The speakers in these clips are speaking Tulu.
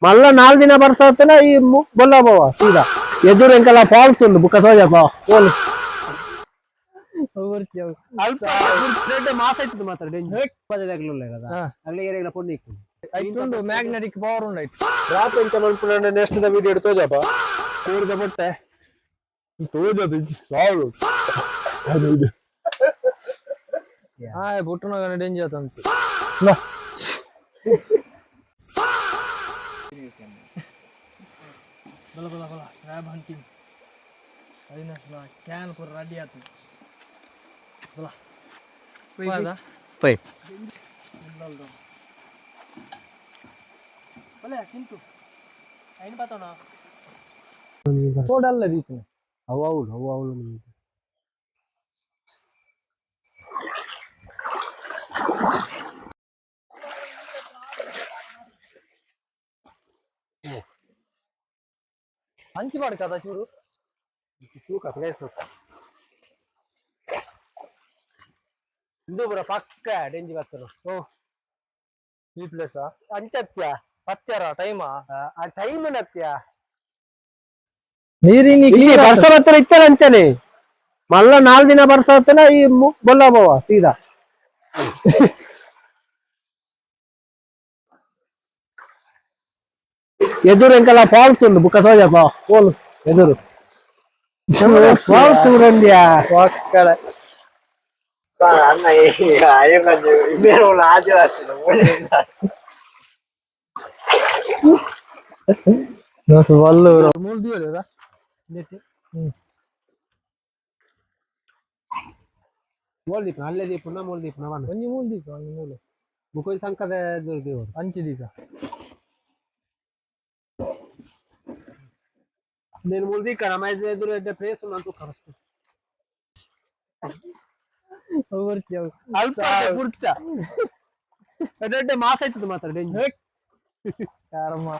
ಮಲ್ಲ ನಾಲ್ ದಿನ ಬರ್ಸತ್ತನ ಈ ಬೊಲ್ಲ ಪೋವ ಸೀದಾ ಎದುರು ಎಂಕಲ್ಲ ಫಾಲ್ಸ್ ಉಂಡು ಬುಕ್ಕ ಸೋಜಪ್ಪ ಓಲು ಅಲ್ಪ ಮಾಸ ಇತ್ತು ಮಾತ್ರ ಡೇಂಜರ್ కదా ಅಗ್ಲಿ ಏರಿಯಾಗ್ಲ ಪೊಣ್ಣು ಇಕ್ಕು ಐಟುಂಡು ಮ್ಯಾಗ್ನೆಟಿಕ್ ಪವರ್ ಉಂಡು ಐಟ್ ರಾತ್ರಿ ಎಂಚ ಮನ್ಪುನ ನೆಕ್ಸ್ಟ್ the video ತೋಜಪ್ಪ ಕೂರ್ದ ಪೊಟ್ಟೆ ತೋಜದ ಸಾವು. ಹಾಯ್ ಪುಟ್ಟುನಗನ ಡೇಂಜರ್ ತಂತು. ಬಲ ಬಲ ಬಲ ಕ್ರ್ಯಾಬ್ ಹಂಟಿಂಗ್ ಅವಿನಾಶ್ can ಪೂರ ರೆಡಿ ಆತು ಬಲ. ಪೈ. ಬಲೆ ಚಿಂತು ಐನ್ ಪಾತೋಣ ಕೋಡಲ್ಲ ದೀಪನ. ಅವು ಅವಳು ಅವು ಅವಳು. ಹಂಚಿ ಮಾಡ್ಕದ ಚೂರು. ತೂಕ ಪ್ಲೇಸ್ ಇಂದು ಪೂರ ಪಕ್ಕ ಡೆಂಜಿ ಬರ್ತರು. ಓ ಈ ಪ್ಲೇಸಾ? ಅಂಚತ್ಯ. ಪತ್ಯಾರ ಟೈಮಾ? ಆ ಟೈಮ್ ನತ್ಯ. ನೀರಿನ ಇಲ್ಲಿ ಬರ್ಸ ಬತ್ತರ ಇತ್ತಲ್ಲ ಅಂಚನೆ ಮಲ್ಲ ನಾಲ್ ದಿನ ಬರ್ಸ ಹತ್ತನ ಈ ಬೊಲ್ಲ ಪೋವ ಸೀದಾ. ಎದುರು ಎಂಕಲ್ಲ ಫಾಲ್ಸ್ ಉಂಡು ಬುಕ್ಕ ಸೋಜಪ್ಪ ಓಲು ಎದುರು ಫಾಲ್ಸ್ ಉಂಡ್ಯಾ. ಪಕ್ಕಡೆ. ಬಲ್ಲು ಮೂರು ದಿವಸ. ಮೋಲ್ ದೀಪನ ಅಲ್ಲೇ ದೀಪನ ಮೋಲ್ ದೀಪನ ಬಣ್ಣ. ಒಂಜಿ ಮೂಲು ದೀಪ ಒಂಜಿ ಮೂಲು. ಬುಕ್ಕೊಂಜಿ ಸಂಕದ ಎದುರು ದೇವರು. ಅಂಚಿ ದೀಪ. నేను ಮೂಲ್ ದೀಕ ನಮ್ಮ ಎದುರು ಎಡ್ಡೆ ಪ್ಲೇಸ್ ಉಂಡು ಅಂತ ಕರೆಸ್ತು. ಅಲ್ಪ ಕುರ್ಚ ಎಡ್ಡೆ ಮಾಸ ಆಯ್ತದ ಮಾತ್ರ ಡೇಂಜರ್. ಕಾರಮ್ಮ.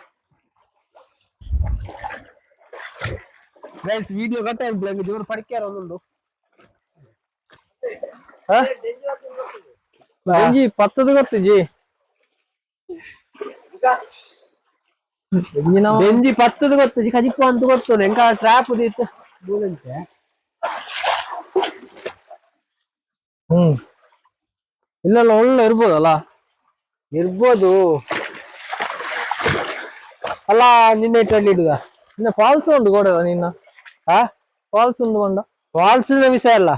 ಗೈಸ್ ವಿಡಿಯೋ ಕಟ್ಟ ಜೋರು ಪಡಿಕ್ಯಾರ ಒಂದುಂಡು. ಒಂಜಿ ಪತ್ತದ ಗೊತ್ತಿಜಿ. ಬೆಂಜಿ ಪತ್ತದ ಗೊತ್ತು ಕಜಿಪ್ಪ ಅಂತ ಗೊತ್ತು ಎಂಕ ಟ್ರಾಪ್ ದೀತ್ ದೂರಂತೆ. ಹ್ಮ್ ಇಲ್ಲೆಲ್ಲ ಒಳ್ಳೆ ಇರ್ಬೋದಲ್ಲ? ಇರ್ಬೋದು ಅಲ್ಲ ನಿನ್ನೆ ಇಟ್ಟಲ್ಲಿ ಇಡುದ. ನಿನ್ನ ಫಾಲ್ಸ್ ಉಂಟು ಗೋಡೆ ನಿನ್ನ. ಹಾ. ಫಾಲ್ಸ್ ಉಂಟು ಬಂಡ. ಫಾಲ್ಸ್ ವಿಷಯ ಅಲ್ಲ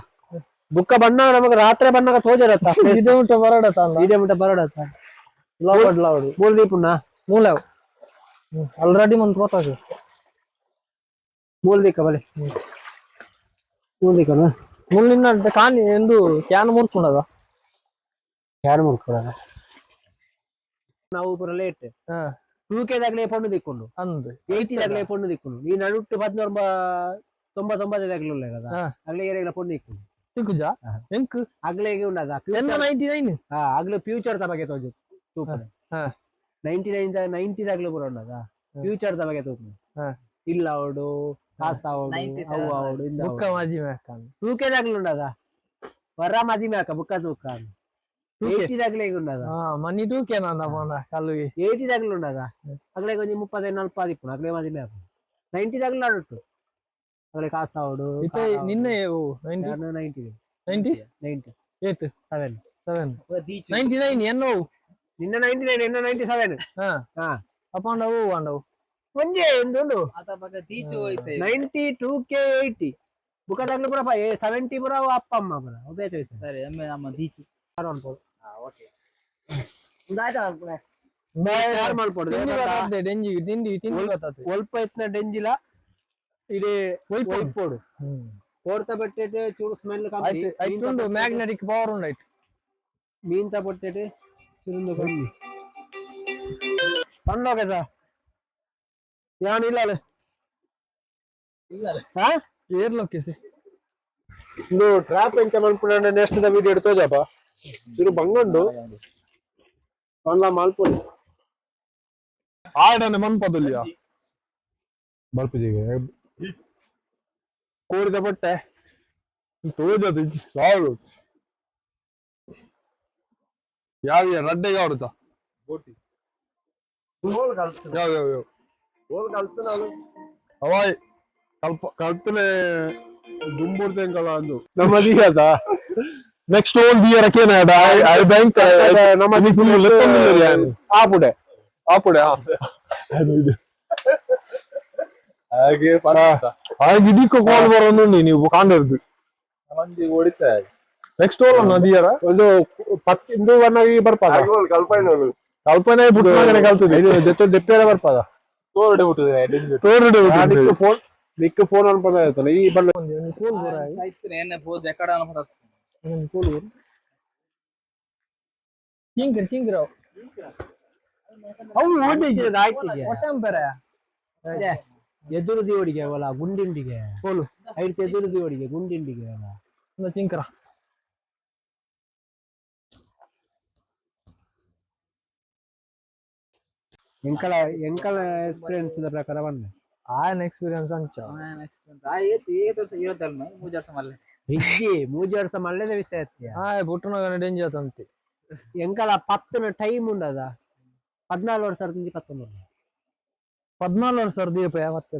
ಬುಕ್ಕ ಬಣ್ಣ ನಮಗೆ ರಾತ್ರಿ ಬಣ್ಣಗ ತೋಜರತ್ತ. ಇದೆ ಉಂಟು ಬರಡತ ಅಂದ. ಇದೇ ಮುಟ್ಟ ಬರಡತ್ತ. ಲಾವಡ್ ಲಾವಡ್. ಮೂಲ್ ದೀಪುನ. ಮೂಲೆ ಆಲ್ರೆಡಿ ಮಂತ್ ಗೊತ್ತಾಗ. ಮೂಲ್ ದೀಕ ಬಲೆ ಮೂಲ್ ದೀಕನ. ಮುಳ್ಳಿನ ಕಾನಿ ಎಂದು can ಮುರ್ಕೊಂಡದ. ಯಾರು ಮುರ್ಕೊಡಲ್ಲ ನಾವು ಪೂರ ಲೇಟ್. ಹಾ. ಟೂ ಕೆದಾಗ್ಲೇ ಪಣ್ಣು ದಿಕ್ಕೊಂಡು. ಅಂದ್. ಏಯ್ಟಿ ದಾಗ್ಲೇ ಪಣ್ಣು ದಿಕ್ಕೊಂಡು ಈ ನಡುಟ್ಟು ಪದ್ನೂರ ತೊಂಬತ್ತೊಂಬತ್ತು ಉಲ್ಲ కదా. ಹಾ. ಅಗ್ಲೇ ಏರಿಯಾಗ್ಲ ಪಣ್ಣು ದಿಕ್ಕೊಂಡು. ಸಿಕ್ಕುಜಾ ಎಂಕ್? ಅಗ್ಲೇಗೆ ಉಂಡದ. ಎನ್ನ 99. ಹಾ ಅಗ್ಲು ಫ್ಯೂಚರ್ ದ ಬಗ್ಗೆ ತೋಜು ತೂಪನೆ. ಹಾ. 99 90 ದಾಗ್ಲೂ ಪೂರ ಉಂಡದ ಫ್ಯೂಚರ್ ದ ಬಗ್ಗೆ ತೂಪನೆ. ಹಾ. ಇಲ್ಲ ಅವಡು ಕಾಸ ಅವಡು ಅವು ಅವಡು ಇಂದ. ಬುಕ್ಕ ಮಾಜಿ ಮ್ಯಾಕನ್. ತೂಕೆ ದಾಗ್ಲು ಉಂಡದ ವರ ಮದಿ ಮ್ಯಾಕ ಬುಕ್ಕ ತೂಕ. ಏಯ್ಟಿ ದಾಗ್ಲೇ ಉಂಡದ. ಹಾ ಮನಿ ಟೂಕೆ ನಂದ ಪೋಂಡ ಕಲ್ಲುಗೆ. ಏಯ್ಟಿ ದಾಗ್ಲು ಉಂಡದ ಅಗ್ಲೇ ಒಂಜಿ ಮುಪ್ಪದೈದು ನಲ್ಪ ದಿಪ್ಪುನು ಅಗ್ಲೇ ಮದಿ ಮ್ಯಾಪ ನೈಂಟಿ ದಾಗ್ಲು ನಡುಟ್ಟು ಅಗ್ಲೇ ಕಾಸ ಅವಡು. ಇತ್ತೆ ನಿನ್ನೆ ಓ 90. 90. 90. 90. ಏತ್? 7. 7 99 ಎನ್ನ ಓ. ನಿನ್ನ 99 ಎನ್ನ 97. ಹಾ. ಹಾ. ಅಪಾಂಡ ಓ ಅಂಡವು. ಒಂಜೇ ಎಂದುಂಡು 92 ಕೆ 80 ಬುಕ್ಕದಾಗ್ಲು ಪೂರ 70 ಪೂರ ಅವು ಅಪ್ಪ ಅಮ್ಮ ಪೂರ ಅವು ಬೇತೆ ವಿಷಯ. ಶಾರ್ ಮಲ್ಪೊಡು. ತಿಂಡಿ ಬರ್ತದೆ ಡೆಂಜಿ ತಿಂಡಿ ತಿಂಡಿ ಬರ್ತದೆ. ಒಲ್ಪ ಎತ್ನ ಡೆಂಜಿಲ ಇಡೀ ಒಯ್ಪೊಡು ಕೋರ್ತ ಬಟ್ಟೆಟ್ ಚೂರು ಸ್ಮೆಲ್ ಕಮ್ಮಿ. ಆಯ್ತು ಆಯ್ತು ಉಂಡು ಮ್ಯಾಗ್ನೆಟಿಕ್ ಪವರ್ ಉಂಡು ಆಯ್ತು. ಮೀನ್ತ ಪೊಟ್ಟೆಟ್ ಚುರುಂದು ಕಮ್ಮಿ ಪಂಡೋಗದ ಯಾನ್ ಇಲ್ಲ ಹಾ. ಏರ್ ಲೊಕೇಸಿ. ಇಂದು ಟ್ರಾಪ್ ಎಂಚ ಮನ್ಪುನ ನೆಕ್ಸ್ಟ್ the video ತೋಜಪ್ಪ ಚೂರು ಬಂಗುಂಡು ಪಂಡ್ಲ ಮಲ್ಪೊಡು. ಆಡನೆ ಮನ್ಪದುಲ್ಯ ಮಲ್ಪುಜಿಗೆ ಕೋರಿದ ಬಟ್ಟೆ ತೋಜದ ಸಾವು ಯಾವ ರಡ್ಡೆಗೆ ಆಡುತ್ತಾ. ಯಾವ ಯಾವ ಯಾವ ಅವಾಯ್ ಕಲ್ಪ ಕಲ್ತನೆ ದುಂಬುರ್ತೆಂಕಲ ಅಂದು ನಮ್ಮ ದೀಯದ ನೆಕ್ಸ್ಟ್ ಓಲ್ ದಿಯರ ಕೇನ I bank ನಮ್ಮ ಫುಲ್ ಆಪುಡೆ ಆಪುಡೆ ಹಾಗೆ ಹಾಗೆ ಇಡೀಕ ಕಾಲ್ ಬರೋದು ನೀವು ಕಾಂಡಿರ್ದು ಮಂದಿ ಹೊಡಿತಾ ನೆಕ್ಸ್ಟ್ ಓಲ್ ನದಿಯರ ಒಂದು ಪತ್ ಇಂದು ವನ್ನಾಗಿ ಬರ್ಪಾದ ಕಲ್ಪನೆ ಬಿಟ್ಟು ಕಲ್ತದೆ ಇದು ಜೊತೆ ದೆಪ್ಪೇರ ಬರ್ಪಾದ ತೋರಡೆ ಹುಟ್ಟುದೆ ತೋರಡೆ ನಿಕ್ಕು ಫೋನ್ ನಿಕ್ಕು ಫೋನ್ ಅನ್ಪದ ಆಯ್ತಲ್ಲ ಈ ಬಲ್ಲ ಕೋಲ್ ಬೋರ ಕೋಲ್ ಬೋರ್ ಚಿಂಕ್ರ ಚಿಂಕ್ರ ಅವು ಆಯ್ತಿಗೆ ಒಟ್ಟಂಪೆರೆ ಎದುರು ದೇವಡಿಗೆ ಅವಲ ಗುಂಡಿಂಡಿಗೆ ಕೋಲು. ಐದು ಎದುರು ದೇವಡಿಗೆ ಗುಂಡಿಂಡಿಗೆ ಅವಲ ಒಂದು ಚಿಂಕ್ರ ಎಂಕಲ ಎಂಕಲ ಎಕ್ಸ್ಪೀರಿಯನ್ಸ್ ಪ್ರಕಾರ ಬಂದೆ ಆಯನ ಎಕ್ಸ್ಪೀರಿಯನ್ಸ್ ಅಂಚ ಹಿಗ್ಗಿ ಮೂಜಿ ವರ್ಷ ಮಲ್ಲೆದ ವಿಷಯ ಅತ್ಯ ಆಯ್ ಪುಟ್ಟನಾಗನೆ ಡೇಂಜರ್ ತಂತಿ ಎಂಕಲ ಪತ್ತನ ಟೈಮ್ ಉಂಡದ 14 ವರ್ಷ ಅರ್ಧ 19 14 ವರ್ಷ ದೀಪ ಮತ್ತೆ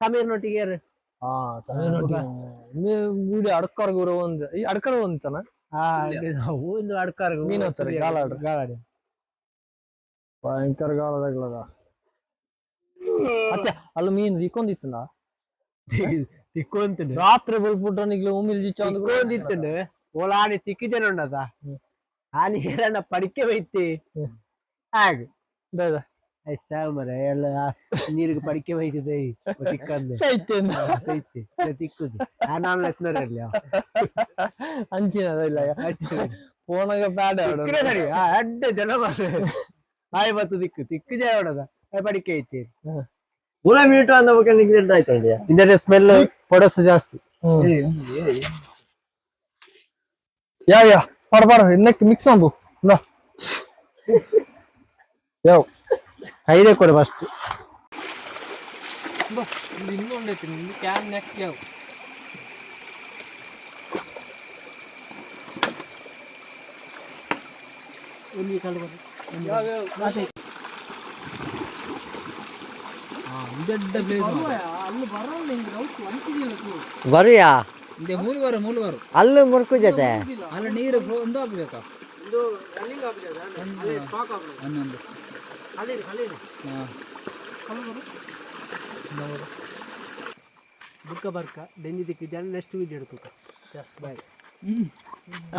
ಸಮೀರ್ ನೊಟ್ಟಿಗೆ ಏರು. ಹಾ ಸಮೀರ್ ಅಡ್ಕರ್ ಗುರು ಒಂದು ಈ ಅಡ್ಕರ್ ಒಂದ್ತಾನ ಆ ಒಂದು ಅಡ್ಕಾರ ಮೀನು ಹತ್ತಾರೆ, ಗಾಲಾಡು. ಗಾಲಾಡು ಭಯಂಕರ ಗಾಲದಾಗ್ಲದ ಮತ್ತೆ ಅಲ್ಲಿ ಮೀನು ಇಕ್ಕೊಂದಿತ್ತಲ್ಲ ತಿಕ್ಕೊಂತುಂಡು ರಾತ್ರಿ ಬಲ್ಪುಟ್ಟ ನಿಗ್ಲು ಉಮಿಲ್ ಜಿಚ್ಚ ಒಂದು ತಿಕ್ಕೊಂದಿತ್ತುಂಡು ಓಲ ಆನೆ ತಿಕ್ಕಿ ಜನ ಉಂಡದ ಆನೆ ಏರಣ್ಣ ಪಡಿಕೆ ಬೈತಿ ಹಾಗೆ ಬೇಡ ಸಾವು ಮರ ಎಲ್ಲ ನೀರಿಗೆ ಪಡಿಕೆ ಬೈತಿದೆ ತಿಕ್ಕಂದೆ ಸೈತೆ ಸೈತಿ ತಿಕ್ಕುದು ಆ ನಾನು ಎತ್ನರಲ್ಲಿ ಅಂಚಿನ ಇಲ್ಲ ಫೋನಾಗ ಪ್ಯಾಡ್ ಸರಿ ಆ ಅಡ್ಡ ಜನ ಆಯ್ ಬತ್ತು ದಿಕ್ಕು ತಿಕ್ಕು ಜಯ ಹೊಡದ ಪಡಿಕೆ ಐತಿ ಪೂರ ಮೀಟರ್ ಅಂದ ಬೊಕ್ಕ ನಿಗ್ಲೆಟ್ ಆಯ್ತಂడి ಇಂದ ಸ್ಮೆಲ್ ಪೊಡಸು ಜಾಸ್ತಿ ಯಾ ಯಾ ಪಡ ಪಡ ಇನ್ನಕ್ಕೆ ಮಿಕ್ಸ್ ಮಾಡು ಇಂದ ಯಾವ ಐದೇ ಕೊಡು ಫಸ್ಟ್ ಇನ್ನೊಂದೈತಿ ನಿಮ್ದು can neck ಯಾವ ಬರಿಯಾ ಅಲ್ಲೂ ಮುರ್ಕು ಜೊತೆ ಬುಕ್ಕ ಬರ್ಕ ಡೆಂಜಿ ದಿಕ್ಕು ಜನ ನೆಕ್ಸ್ಟ್ ವಿಡಿಯೋ ಹಿಡ್ಕೊ ಬಾಯ್.